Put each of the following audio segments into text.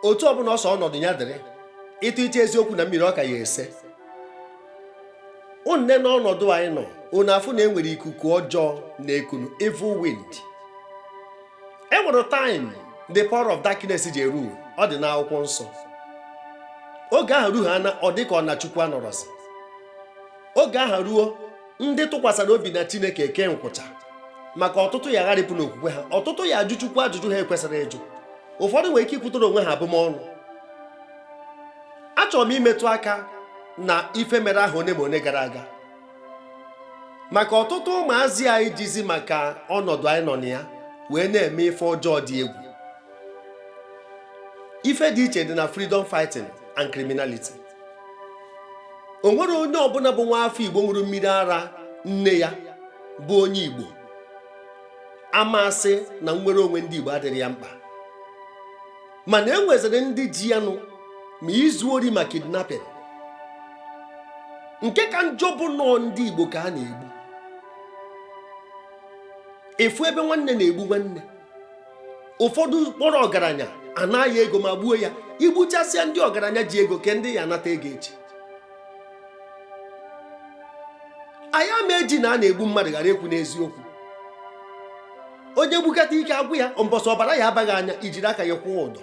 Otu ọbụla ọsọ ọnọdụ ya dịrị, ịtụ iche eziokwu na mmiri ọka ya ese nne. N'ọnọdụ anyị nọ, unu afụ na enwere ikuku ọjọọ na-ekunu, evil wind. Enwere time the power of darkness ji eru. Ọ dị n'Akwụkwọ Nsọ. Oge ahụ ruo ha na ọ dị ka ọ na Chukwu anọrọzi. Oge ahụ ruo, ndị tụkwasara obi na Chineke eke nkwụcha, maka ọtụtụ ya gharịpụ n'okwukwe ha, ọtụtụ ya ajụ Chukwu ajụjụ ha ekwesịrị ịjụ, ụfọdụ nwere ike ikwutere onwe ha abụmọnụ. Achọrọ m imetụ aka na ife mere ahụ one ma one gara aga, maka ọtụtụ ụmụazị anyị jizi maka ọnọdụ anyị nọ na ya wee na-eme ife ọjọọ dị egwu. Ife dị iche dị na freedom fighting and criminality. O nwere onye ọbụla bụ nwa afọ Igbo ṅụrụ mmiri ara nne ya bụ onye Igbo amasị na nnwere onwe ndị Igbo adịrị ya mkpa, mana e nweziri ndị ji ya nụ ma izu ori ma kidnapping. Nke ka njọ bụ nọọ ndị Igbo ka a na-egbu efu, ebe nwanne na-egbu nwanne. Ụfọdụ kpọrọ ọgaranya anaghị ego ma gbuo ya. Igbuchasịa ndị ọgaranya ji ego, ke ndị ya anata ego echi. Anyị ama eji na a na-egbu mmadụ ghara ekwu n'eziokwu. Onye gbukata ike agwụ ya mbọsị, ọbara ya abaghị anya, ijiri aka ya kwụọ ụdọ.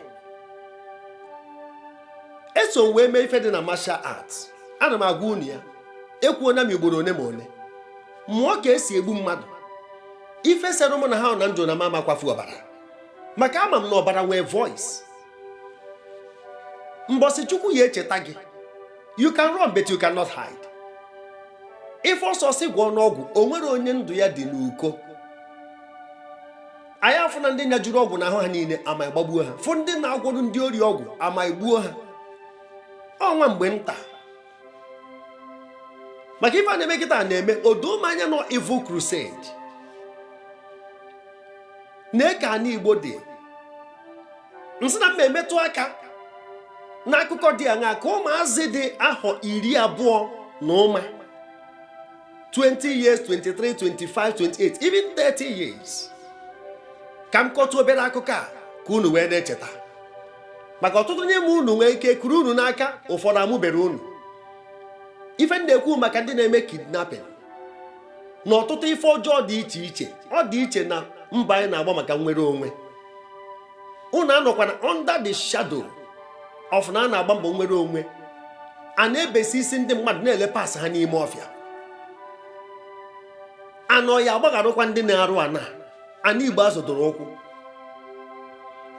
Eso m wee mee ife dị na martial arts. Ana m agwa unu ya, ekwuona m ugboro one ma one. Mụọ ka esi egbu mmadụ. Ife sere mụ na ha na ndụ na m amakwafu ọbara, maka ama m na ọbara nwee voice. Mbọsị Chukwu ya echeta gị, you can run but you cannot hide. Ife ọsọ si gwọọ n'ọgwụ, o nwere onye ndụ ya dị n'uko. Anyị afụ na ndị nyajuru ọgwụ n'ahụ ha niile ama gbagbuo ha, fụ ndị na-agwọrọ ndị ori ọgwụ ama egbuo ha ọnwa mgbe nta. Maka ife a na-eme kịta na-eme odo m anya nọ evil crusade na-eke ana Igbo dị nsị na mma emetụ aka n'akụkọ dị aṅa ka ụmụazị dị ahọ 20 na ụma, 20 years, 23, 25, 28, even 30 years. Ka m kọtụ obere akụkọ a ka unu wee na-echeta, maka ọtụtụ n'ime unu nwee ike kuru unu n'aka, ụfọdụ amụbere unu. Ife m na-ekwu maka ndị na-eme kidnapping na ọtụtụ ife ọjọọ dị iche iche, ọ dị iche na mba anyị na-agba maka nnwere onwe. Unu anọkwana under the shadow of na a na-agba mbọ nnwere onwe, a na-ebesi isi ndị mmadụ, na-ele pas ha n'ime ọfịa. Anọ ya agbagharụkwa ndị na-arụ ana ana Igbo azọdoro ụkwụ.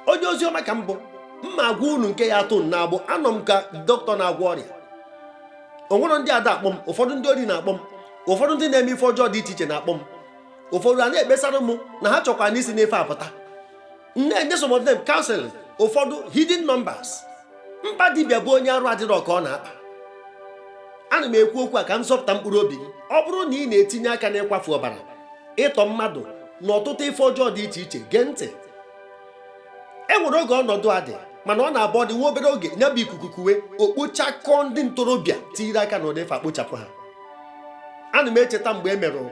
Onye ozi ọma ka mbụ mma agwa unu nke ya atụ na-agbụ. Anọ m ka dọkịta na-agwọ ọrịa. O nwere ndị ada akpọ m, ụfọdụ ndị ori na-akpọ m, ụfọdụ ndị na-eme ife ọjọọ dị iche iche na-akpọ m, ụfọdụ a na-ekpesara m na ha chọkwa n'isi n'ife apụta. M na-enye some of them counseling, ụfọdụ hidden numbers. Mkpa dibịa bụ onye arụ adịrọ ka ọ na-akpa. Ana m ekwu okwu a ka m zọpụta mkpụrụ obi gị. Ọ bụrụ na ị na-etinye aka n'ịkwafu ọbara, ịtọ mmadụ na ọtụtụ ife ọjọọ dị iche iche, gee ntị. E nwere oge ọnọdụ a dị, mana ọ na-abụ ọ dị nwa obere oge, ya bụ ikuku kuwe, okpochakọọ ndị ntorobịa tinyere aka na ụdị ife akpochapụ ha. Ana m echeta mgbe e merụ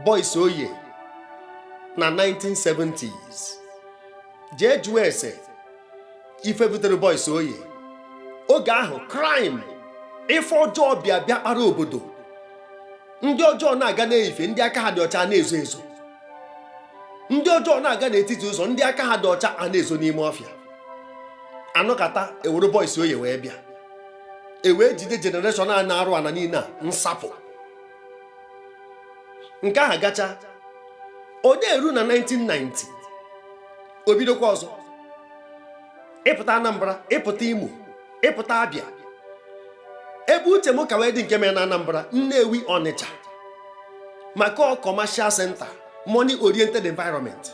Boys Oye na 1970s. Jee jụọ ese ife butere Boys Oye oge ahụ. Crime, ife ọjọọ bịa bịa kpara obodo. Ndị ọjọọ na-aga n'ehife, ndị aka ha dị ọcha na-ezo ezo. Ndị ọjọọ na-aga n'etiti ụzọ, ndị aka ha dị ọcha a na-ezo n'ime ọfịa. Anụkata ewere Boys Oye wee bịa, ewee jide generation a na-arụ ana niile a nsapụ. Nke ahụ gacha, onye eru na 1990, o bidokwa ọzọ. Ịpụta Anambra, ịpụta Imo, ịpụta Abịa, ebe uche m ka wee dị nke mere na Anambra, Nnewi, Ọnịcha, maka ọ commercial center, money oriented environment.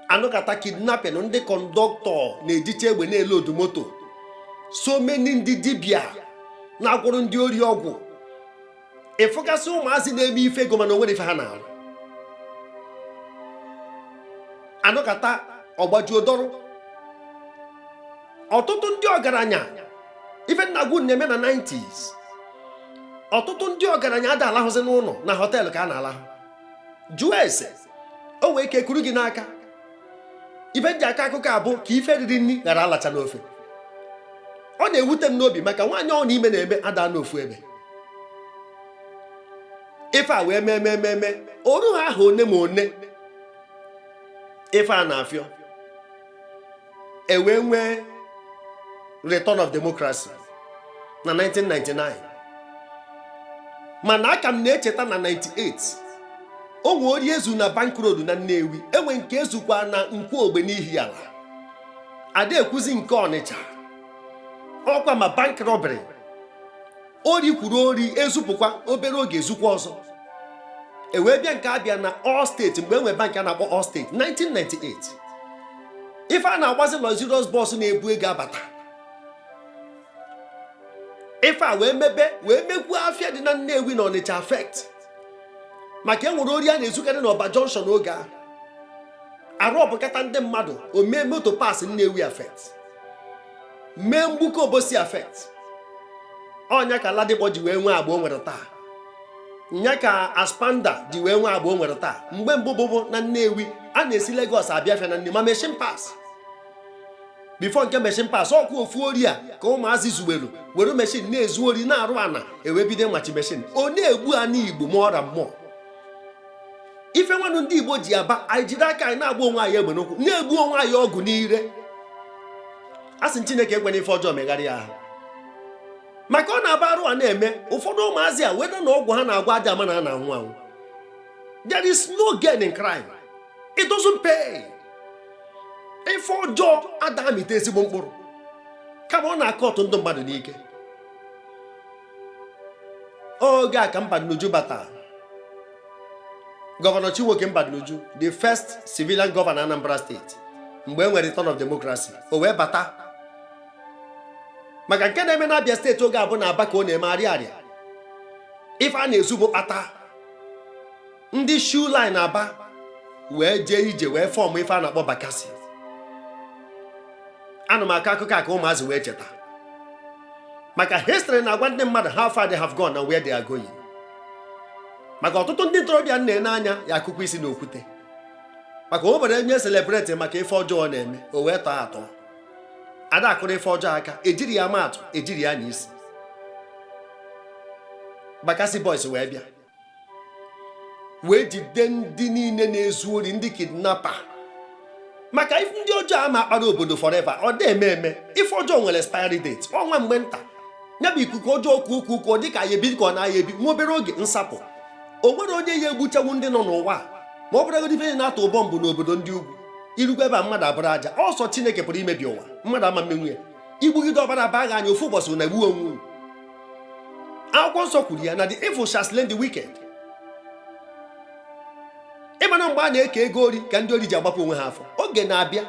Anụkata kidnapping, ndị conductor na-ejicha egbe na-ele odu moto. So many ndị dibịa na-agwụrụ ndị ori ọgwụ. Ịfụgasị ụmụazị na-eme ife ego, mana onwere ife ha na-arụ. Anụkata ọgbajuo dọrụ ọtụtụ ndị ọgaranya. Ife nnagwu na-eme na 90s, ọtụtụ ndị ọgaranya ada alahụzi n'ụlọ, na hotel ka a na-alahụ. Jụọ ese, o nwee ike kuru gị n'aka. Ife m ji akọ akụkọ a bụ ka ife riri nri ghara alacha n'ofe. Ọ na-ewute m n'obi maka nwaanyị ọ na ime na-eme ada n'ofu ebe. Ife a wee mee mee mee mee, oru ha ahụ one ma one ife a na-afịọ, e wee nwee return of democracy na 1999. Mana aka m na-echeta na 98, o nwe ori ezu na Bank Road na Nnewi, enwe nke ezukwa na Nkwogbe n'Ihiala, ada ekwuzi nke Ọnịcha. Ọkwa ma bank robbery, ori kwuru ori ezupụkwa, obere oge ezukwa ọzọ. E wee bịa nke abịa na All State, mgbe enwe bank a na-akpọ All State 1998. Ife a na-agbazi luxurious bus na-ebu ego abata. Ife a wee mebe, wee mekwuo afịa dị na Nnewi na Ọnịcha affect, maka e nwere ori a na-ezukarị n'Ọba Junction oge ahụ, arụ ọbụkata ndị mmadụ. O mee moto parts Nnewi affect, mee Mgbuka Obosi affect. Ọnya ka Ladipo ji wee nwee agba o nwere taa, nya ka Aspamda ji wee nwee agba o nwere taa. Mgbe mbụ bụbụ na Nnewi, a na-esi Lagos abịa afịa na Nnewi ma machine parts. Before nke machine parts, ọkụ ofu ori a ka ụmụazị zuwelu were machine na-ezu ori na-arụ ana, ewee bido machi machine. Ọ na-egbu ana Igbo ma ọra mmụọ. Ife nwanụ ndị Igbo ji aba, anyị jiri aka anyị na-agba onwe anyị egbe n'ụkwụ, na-egbu onwe anyị ọgụ n'ire. A sị Chineke ekwena ife ọjọọ megharịa ahụ, maka ọ na-aba arụ a na-eme ụfọdụ ụmụazị a weda na ọgwụ ha na-agwa aja ama na a na-anwụ anwụ. There is no gain in crime, it doesn't pay. Ife ọjọọ ada amịta ezigbo mkpụrụ, kama ọ na-akọ ọtụ ndụ mmadụ n'ike. Oge a ka Mbadinuju batara, Gọvanọ Chinwoke Mbadinuju, the first civilian governor Anambra State mgbe e nwere return of democracy. O wee bata maka nke na-eme n'Abia Steeti oge abụ na Aba ka ọ na-eme arịa arịa. Ife a na-ezu bụ kpata ndị shoe line Aba wee jee ije, wee form ife a na-akpọ Bakassi. Ana m akọ akụkọ a ka ụmụazị wee cheta, maka history na-agwa ndị mmadụ how far they have gone and where they are going, maka ọtụtụ ndị ntorobịa na-ene anya ya akụkọ isi n'okwute, maka o nwere onye celebrate maka ife ọjọọ na-eme, o wee tọọ atọ. Ada akụrụ ife ọjọọ aka, ejiri ya maatụ, ejiri ya anya isi. Bakassi Boys wee bịa wee jide ndị niile na-ezu ori, ndị kidnapper, maka ife ndị ọjọọ ama akpara obodo forever. Ọ dị eme eme, ife ọjọọ nwere expiry date, ọnwa mgbe nta. Ya bụ ikuku ọjọọ kwu okwu ụkọ dịka ya ebi ka ọ na-aya ebi nwa obere oge nsapụ. O nwere onye ya egbuchanwu ndị nọ n'ụwa a, ma ọ bụrụgodị ife na-atụ bọmbụ n'obodo ndị ugwu irukwa ebe a, mmadụ abụrụ aja ọsọ. Chineke pụrụ imebi ụwa, mmadụ ama mmenwu ya. Igbugide ọbara baa gị anya, ofu ụbọchị na egbu onwe unu. Akwụkwọ nsọ kwuru ya na the evil shall slay the wicked. Ịmana mgbe a na-eke ego ori ka ndị ori ji agbapụ onwe ha afọ. Oge na-abịa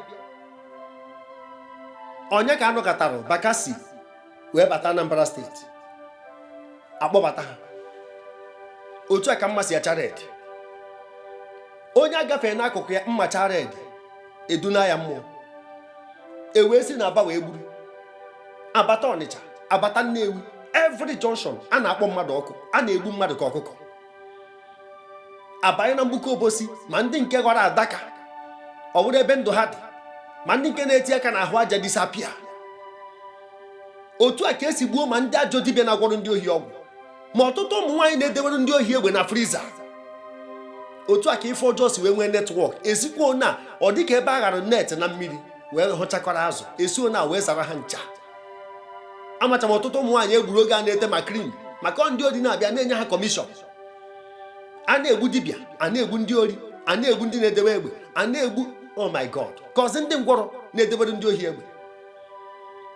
onye ka anọkọtara Bakassi wee bata Anambra Steeti, akpọbata ha. Otu a ka mma si acha red. Onye agafee n'akụkụ ya, mmacha red, eduna ya mmụọ. E wee si na Aba wee gburu abata Ọnịcha, abata Nnewi, every junction a na-akpọ mmadụ ọkụ, a na-egbu mmadụ ka ọkụkọ. Abanye na Mgbuka Obosi, ma ndị nke ghọrọ adaka ọ bụrụ ebe ndụ ha dị, ma ndị nke na-eti aka n'ahụ aja disappear. Otu a ka esi gbuo ma ndị ajọ dibịa na-agwọrọ ndị ohi ọgwụ, ma ọtụtụ ụmụ nwaanyị na-edewere ndị ohi egbe na freezer. Otu a ka ife ọjọọ si wee nwee network, esikwa ona ọ dịka ebe a ghara net na mmiri wee hụchakọrọ azụ, esi ona wee zara ha ncha. Amacha m ọtụtụ ụmụ nwaanyị egburu oge a na-ete ma cream, maka ndị ori na-abịa na-enye ha commission. A na-egbu dibịa, a na-egbu ndị ori, a na-egbu ndị na-edewe egbe, a na-egbu, oh my God, kọzi ndị ngwọrọ na-edewere ndị ohi egbe.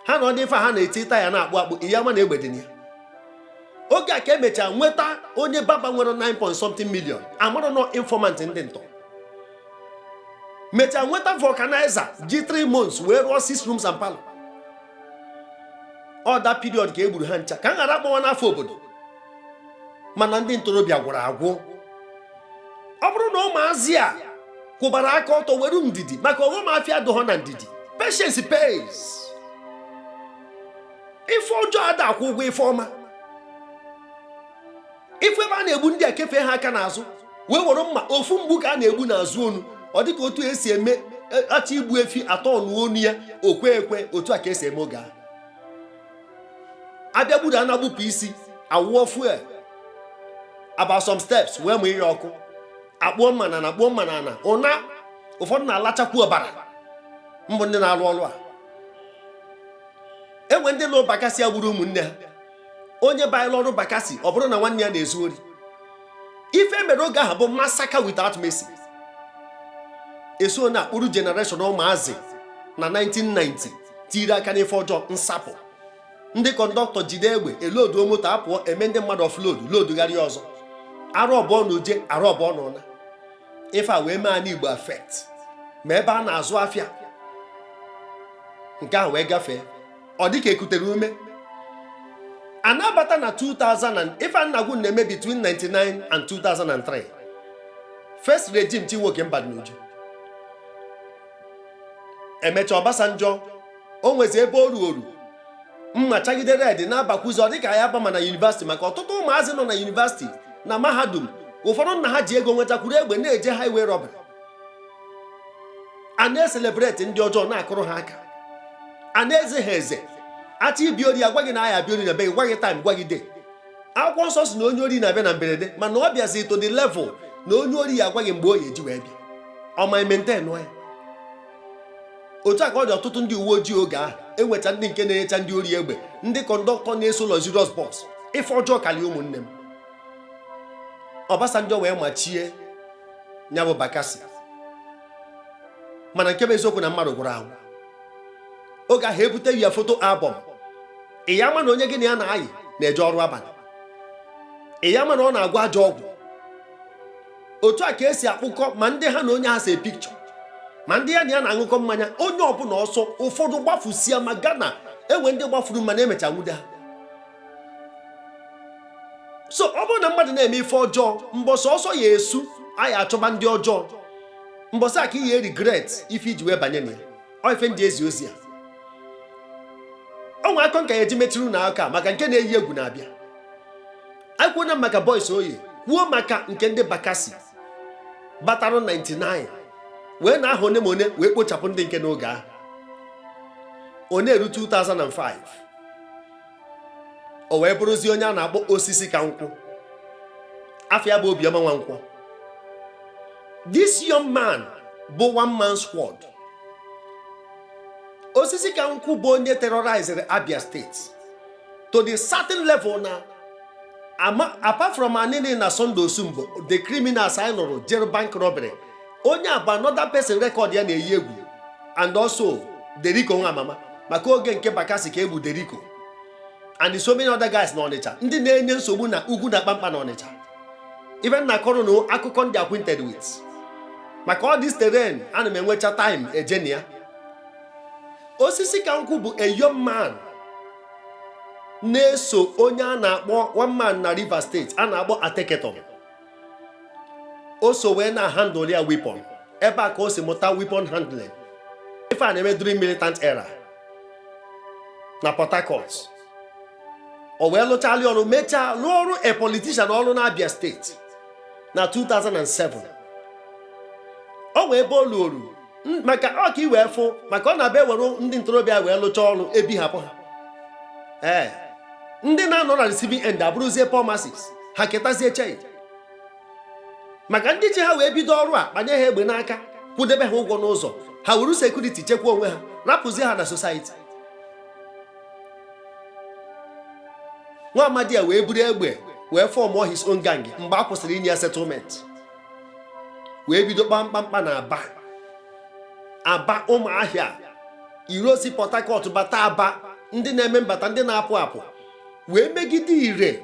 Ha na ndị ife ha na-eti taya na-akpụ akpụ ihe ama na egbe dị na ya. Oge a ka emechaa nweta onye baba nwere 9 point something million, amara nọ informant ndị ntọ. Mechaa nweta vulcanizer ji 3 months wee rụọ 6 rooms and parlor. Ọ that period ka e gburu ha ncha, ka m ghara akpọwa n'afọ obodo. Mana ndị ntorobịa gwụrụ agwụ. Ọ bụrụ na ụmụazị a kwụbara aka ọtọ, were ndidi, maka ọghọm afịa adụghọ na ndidi. Patience pays. Ife ọjọọ ada akwụ ụgwọ ife ọma. Ife ebe a na-egbu ndị a, kefee ha aka n'azụ wee were mma ofu mgbu ka a na-egbu n'azụ onu, ọ dịka otu esi eme. Achọ igbu efi atọ ọnụ onu ya okwe ekwe. Otu a ka esi eme oge ahụ. Abịa gburu a na-agbupụ isi, awụọ fuel about some steps, wee mụ ihe ọkụ, akpụọ mma na akpụọ mma na ana ụna. Ụfọdụ na-alachakwu ọbara mbụ. Ndị na-arụ ọrụ a, enwe ndị lụrụ Bakassi a gburu ụmụnne ha. Onye banyere ọrụ Bakassi, ọ bụrụ na nwanne ya na-ezu ori. Ife mere oge ahụ bụ massacre without mercy. Eso na akpụrụ generation ụmụazị na 1990 tiri aka n'ife ọjọọ. Nsapụ ndị conductor jide egbe, eloduo moto, apụọ, eme ndị mmadụ offload, lodugharịa ọzọ, arụ ọbụọ na uje, arụ ọbụọ na ụna. Ife a wee mee anyị Igbo affect ma ebe a na-azụ afịa. Nke ahụ wee gafee, ọ dịka ekutere ume anabata na 2000 and ife Nnagwu na-eme between 99 and 2003, first regime Chinwoke Mbadinuju. Emecha, Obasanjo o nwezi ebe o ruoru mma chagide red na-abakwuzi. Ọ dịka ya aba ma na university, maka ọtụtụ ụmụazị nọ na university na mahadum, ụfọdụ nna ha ji ego nwetakwuru egbe na-eje highway robbery. A na-ecelebrate ndị ọjọọ, na-akụrụ ha aka, a na-eze ha eze. Achọ ibi ori, agwa gị na aya abịa ori na be gị, gwa gị time, gwa gị day. Akwụkwọ nsọ si na onye ori na-abịa na mberede, mana ọ bịazi to the level na onye ori ya agwa gị mgbe o ya eji wee bịa. Ọ ma maintain ya. Otu a ka ọ dị ọtụtụ ndị uwe ojii oge ahụ, enwecha ndị nke na-enyecha ndị ori egbe, ndị conductor na-eso luxurious bus. Ife ọjọọ karịa, ụmụnne m. Obasanjo wee machie ya bụ Bakassi, mana nke bụ eziokwu na mmadụ gwụrụ anwụ oge ahụ. Ebute ya photo album, ị ya ama na onye gị na ya na-ayị na-eje ọrụ abalị, ị ya ama na ọ na-agwọ ajọ ọgwụ. Otu a ka esi akpụkọ ma ndị ha na onye ha se pikchọ, ma ndị ya na ya na-aṅụkọ mmanya, onye ọbụla ọsọ. Ụfọdụ gbafusia ma Ghana, enwe ndị gbafuru mana emecha nwude ha. So ọ bụrụ na mmadụ na-eme ife ọjọọ, mbọsị ọsọ ya esu, anyị achọba ndị ọjọọ. Mbọsị a ka ị ya regret ife iji wee banye na ya. Ọ ife ndị ezi ozi a ọ nwe akọ nka ya eji mechiri na aka maka nke na-eyi egwu na-abịa. Anyị kwuo na maka boys oye, kwuo maka nke ndị Bakassi batarụ 99 wee na aha one ma one wee kpochapụ ndị nke n'oge ahụ. Ọ na-eru 2005, o wee bụrụzie onye a na-akpọ Osisi Ka Nkwụ. Afọ ya bụ Obiọma Nwankwọ. This young man bụ one man squad. Osisi Ka Nkwụ bụ onye terrorized Abia State to the certain level na ama, apart from Anini na Sunday Osumbo, the criminals anyị nụrụ jere bank robbery, onye a bụ another person record ya na-eyi egwu, and also Derico nwa amama, maka oge nke Bakassi ka egbu Derico and so many other guys na Ọnịcha, ndị na-enye nsogbu na ugwu na kpamkpa na Ọnịcha. Ife nna akọrọ na akụkọ ndị acquainted with, maka all this terrain, ana m enwecha time eje ya. Osisi Ka Nkwụ bụ a young man na-eso onye a na-akpọ one man na Rivers State a na-akpọ Ateketon. O so wee na handle ya weapon. Ebe a ka o si mụta weapon handling. Ife a na-eme during militant era na Port Harcourt. O wee lụchalị ọrụ, mechaa lụọ ọrụ a politician, ọrụ na Abia State na 2007. O wee ebe o luoru maka ọ ka i wee fụ, maka ọ na-abịa ewere ndị ntorobịa wee lụchaa ọrụ, ebihapụ ha. Ee, ndị na-anọ na receiving end abụrụzie poor masses. Ha ketazie change maka ndị ji ha wee bido ọrụ a, kpanye ha egbe n'aka, kwụdebe ha ụgwọ n'ụzọ, ha wuru security chekwa onwe ha, rapụzie ha na society. Nwa amadi a wee buru egbe wee formụọ his own gang mgbe a kwụsịrị inye ya settlement, wee bido kpamkpamkpa na Aba, Aba, Ụmụahịa, Irosi, Port Harcourt, bata Aba, ndị na-eme mbata, ndị na-apụ apụ, wee megide ire.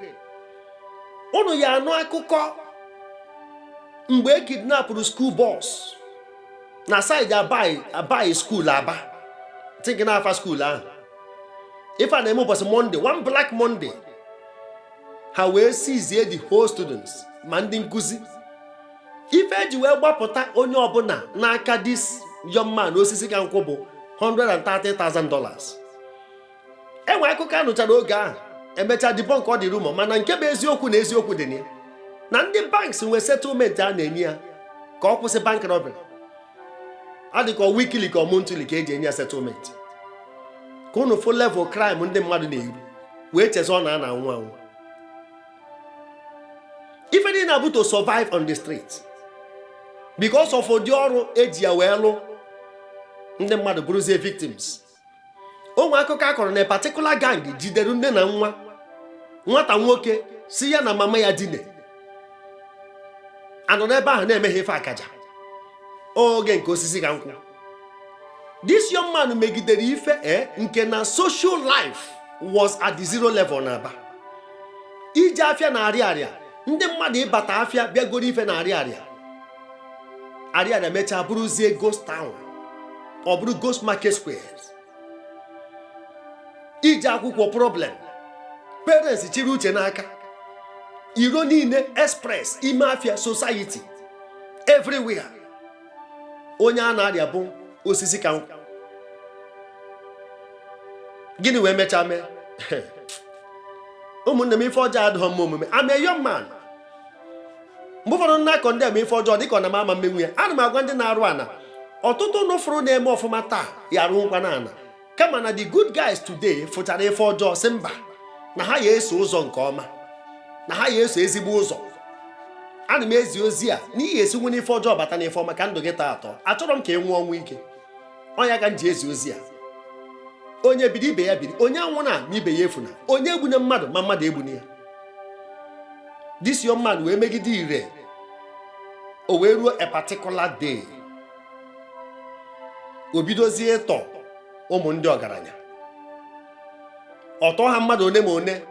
Ụnụ ya anụ akụkọ mgbe e kidnapụrụ school bus na side Abai, Abai school, Aba thinking n'afa school ahụ. Ife a na-eme ụbọchị Monday, one black Monday, ha wee seizie the whole students ma ndị nkụzi. Ife eji wee gbapụta onye ọbụla n'aka this young man Osisi Ka Nkwụ bụ $130,000. Enwe akụkọ a nụchara oge ahụ, emechaa debunk ọ dị rumour, mana nke bụ eziokwu na eziokwu dị na ya na ndị banks nwee settlement a na-enye ya ka ọ kwụsị bank robbery. Adịka weekly ka monthly ka eji enye ya settlement. Ka unu fụ level crime ndị mmadụ na-eru wee chezọ na a na-anwụ anwụ. Ife niile abụ to survive on the street because of ụdị ọrụ eji ya wee lụ. Ndị mmadụ bụrụzie victims. Onwe akụkọ akọrọ na particular gang jidere nne na nwa, nwata nwoke si ya na mama ya dine anọ n'ebe ahụ na-emeghe ife akaja oge nke osisi ka nkwụ. This young man megidere ife nke na social life was at the zero level na Aba. Ije afịa na Arịarịa, ndị mmadụ ịbata afịa bịagoro ife na Arịarịa, Arịarịa mechaa bụrụzie ghost town, ọ bụrụ ghost market squares. Ije akwụkwọ problem, parents chiri uche n'aka, iro niile, express, ime afịa, society everywhere. Onye a na-arịa bụ osisi ka nkwụ. Gịnị wee mechaa mee? Ụmụnne m, ife ọjọọ adịghị mma omume. I'm a young man. Mgbe ụfọdụ nna akọ ndị eme ife ọjọọ dịka ọ na m ama mmenwu ya. Ana m agwa ndị na-arụ ana, ọtụtụ nụfụrụ na-eme ọfụma taa ya arụ nkwa na ana, kama na the good guys today fụchara ife ọjọọ, sị mba, na ha ya eso ụzọ nke ọma, na ha ya eso ezigbo ụzọ. Ana m ezi ozi a n'ihi esi nwere ife ọjọọ bata n'ife ọma ka ndụ gị taa atọ. Achọrọ m ka ị nwụọ ọnwụ ike. Ọnya ka m ji ezi ozi a. Onye biri, ibe ya biri. Onye anwụ na ma ibe ya efuna. Onye egbune mmadụ ma mmadụ egbune ya. This young man wee megide ire, o wee ruo a particular day, o bidozie ịtọ ụmụ ndị ọgaranya, ọtọ ha mmadụ one ma one.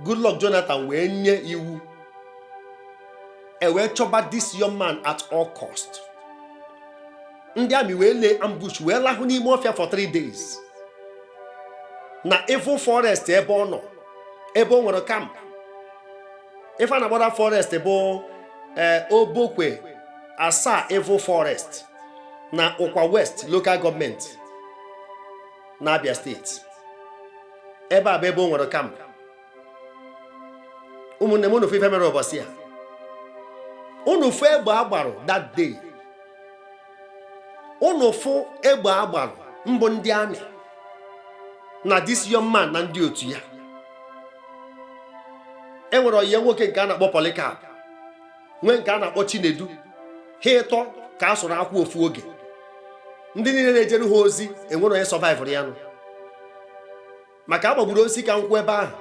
Goodluck Jonathan wee nye iwu, e wee chọba this young man at all cost. Ndị army wee lee ambush, wee lahụ n'ime ọfịa for 3 days na Evil Forest ebe ọ nọ, ebe o nwere camp. Ife a na-agbara forest bụ Obokwe Asaa Evil Forest na Ụkwa West Local Government na Abia Steeti. Ebe a bụ ebe o nwere camp. Ụmụnne m, unu fụ ife mere ụbọchị a. Unu fụ egbe agbarụ that day. Unu fụ egbe agbarụ mbụ ndị army na this young man na ndị otu ya. E nwere ọyịya nwoke nke a na-akpọ Polycarp, nwee nke a na-akpọ Chinedu. Ha ịtọ ka a sụrụ akwụ ofu oge. Ndị niile na-ejere ha ozi, enwere onye survive ya nụ, maka agbagburu osi ka nkwụ ebe ahụ,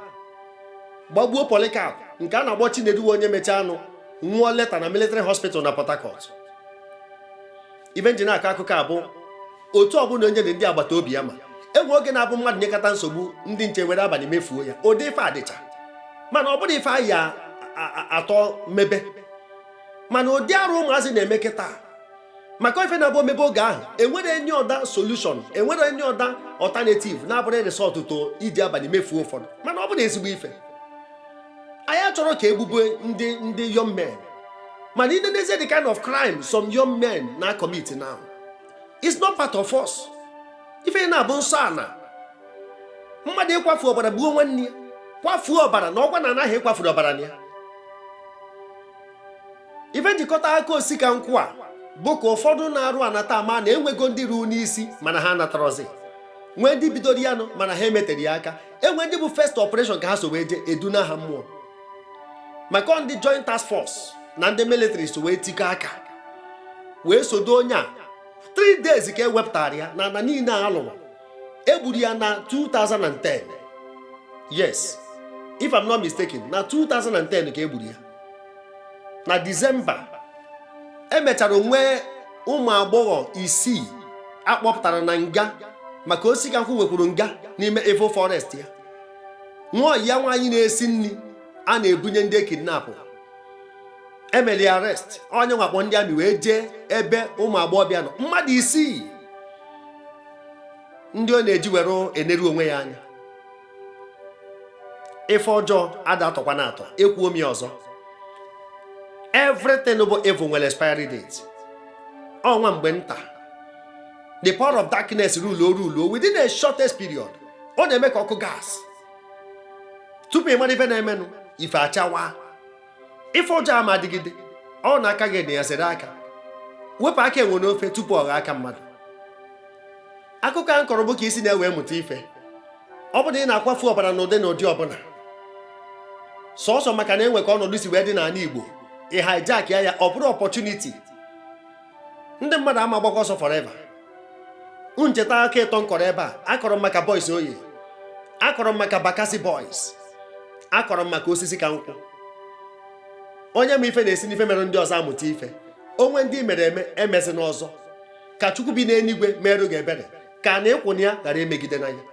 gbagbuo Polycarp. Nke a na-akpọ Chinedu, onye mechaa anụ nwụọ later na military hospital na Port Harcourt. Ibe nji na-akọ akụkọ abụ otu ọbụla onye dị ndị agbata obi ya, ma enwe oge na-abụ mmadụ nyekọta nsogbu, ndị nche were abalị mefuo ya. Ụdị ife adịcha, mana ọ bụrụ ife anyị atọ mebe, mana ụdị arụ ụmụazị na-eme kịta, maka ife na-abụ omebe oge ahụ, enwere any other solution, enwere any other alternative na-abụrụ resort to iji abalị mefuo ụfọdụ. Mana ọ bụrụ ezigbo ife, anyị achọrọ ka egbube ndị young men. Mana inenezie the kind of crime some young men na commit now, it's not part of us. Ife na-abụ nsọ ana mmadụ ịkwafu ọbara, gbuo nwanne ya, kwafuo ọbara na ọgwa na anaghị ịkwafuru ọbara na ya. Ife njikọta aka osika nkwụ a bụ ka ụfọdụ na-arụ anata ama na enwego ndị ruo n'isi, mana ha anatarọzi. Nwee ndị bidoro ya nụ, mana ha emetere ya aka. Enwe ndị bụ first operation ka ha so wee jee eduna ha mmụọ, maka ọ ndị joint task force na ndị military so wee tikọ aka wee sodo onye a. 3 days ka e wepụtara ya na ana niile a lụrụ. Egburu ya na 2010. Yes, if I'm not mistaken, na 2010 ka egburu ya, na Disemba. Emechara nwee ụmụ agbọghọ isii akpọpụtara na nga, maka osikakwụ nwekwuru nga n'ime Evil Forest ya. Nwa ya nwaanyị na-esi nri a na-ebunye ndị ekidnapụ, emeli arrest. Onye nwakpọ ndị army wee jee ebe ụmụ agbọghọbịa nọ, mmadụ isii ndị ọ na-eji were eneru onwe ya anya. Ife ọjọọ ada atọkwa na atọ. Ekwuo m ya ọzọ, everything bụ evil nwere expiry date. Ọnwa mgbe nta, the power of darkness rule rule within a shortest period. Ọ na-eme ka ọkụ gas tupu ị mara ife na-emenụ, ife achawa. Ife ọjọọ ama adịgide. Ọ na aka gị na ya sere aka. Wepụ aka enwe n'ofe tupu ọ ghọọ aka mmadụ. Akụkọ a m kọrọ bụ ka i si na-ewe mụta ife. Ọ bụ na ị na-akwafu ọbara n'ụdị na ụdị ọbụla sọsọ maka na enwe ka ọnọdụ si wee dị n'ala Igbo, ị hijack ya, ọ bụrụ opportunity. Ndị mmadụ ama agbakọ ọsọ forever. Ncheta aka ịtọ m kọrọ ebe a, akọrọ m maka Boys Oye, akọrọ m maka Bakassi Boys, akọrọ m maka osisi ka nkwụ. Onye ma ife na-esi n'ife mere ndị ọzọ amụta ife. Onwe ndị mere eme emezina ọzọ. Ka Chukwu bi n'eluigwe merụ gị ebere, ka na ịkwụ na ya ghara emegide n'anya.